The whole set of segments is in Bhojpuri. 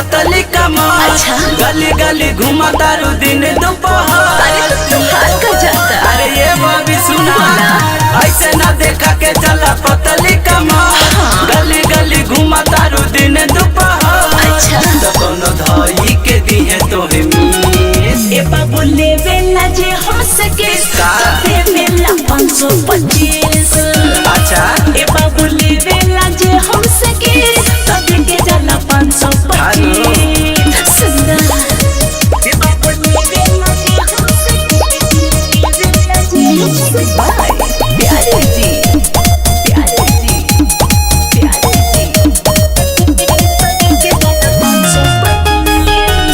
पतली कमर। अच्छा। गली गली घुमा तारू दिन दोपहर। अरे तो तुहार का जाता। अरे ये बॉबी सुना, ऐसे ना देखा के चला पतली कमर। हाँ। गली गली घुमा तारू दिन दोपहर। अच्छा। तो कोनो धोई के दिहे तोहे मीस। ए बाबू लेवेला जे हम सके का? तो देवेला 525। अच्छा। ए बाबू लेवेला जे हम सके तो देके जाला 525। सुना ए बाबू लेवेला जे हम सके, लेवेला जे हम सके। बाय प्यारे जी, प्यारे जी, प्यारे जी। देके जाला 525।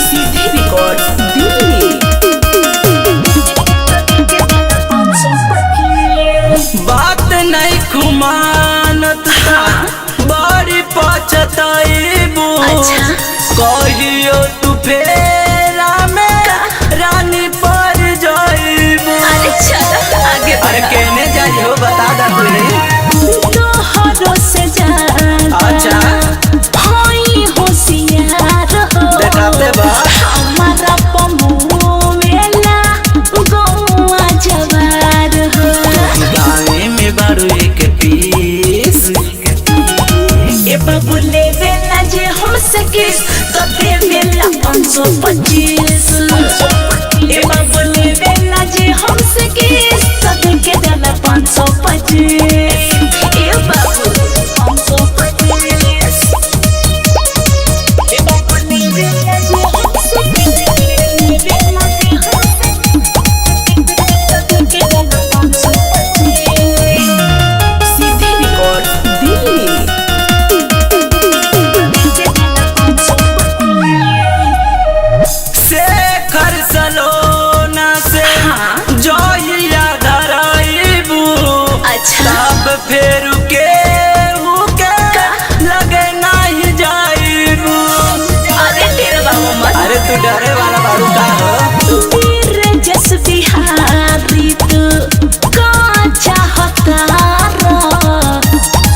सीधे रिकॉर्ड दिल्ली। बात नहीं खुमानत हाँ। बड़ी पछताइबू। अच्छा। कहियो तू फेरा में रानी पर जाइबू। अरे चलो आगे अरे केने जाइयो बता दा तू। तोहरो से ज्यादा अच्छा। होई होशियार हो। देखाते बा। हमारा पमुवेला गौआ जवार हो। गाँव में बारू एक पीस। ए बाबू लेवेला जे हम सके तो देवेला 525। ए बाबू लेवेला जे हम सके तो देके जाला 525। ए बाबू 525। ए बाबू लेवेला जे हम सके, लेवेला जे हम सके तो देके जाला 525। सीधे रिकॉर्ड दिल्ली। शेखर सलोना से हाँ। जोहिया धराइबू। अच्छा। तब फेर के के लगे नहीं जाइबू। अरे तेरे बाबू मत। अरे तू डरे वाला बारू का हो। वीर जस बिहारी तू का चाहता रो,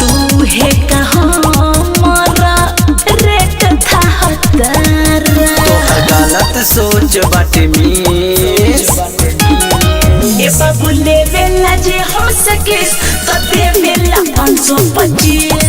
तू है कहाँ मरा रेट था हतारा। तोहर गलत सोच बाटे मीस। ए बाबू लेवेला जे हम सके तो देवेला 525।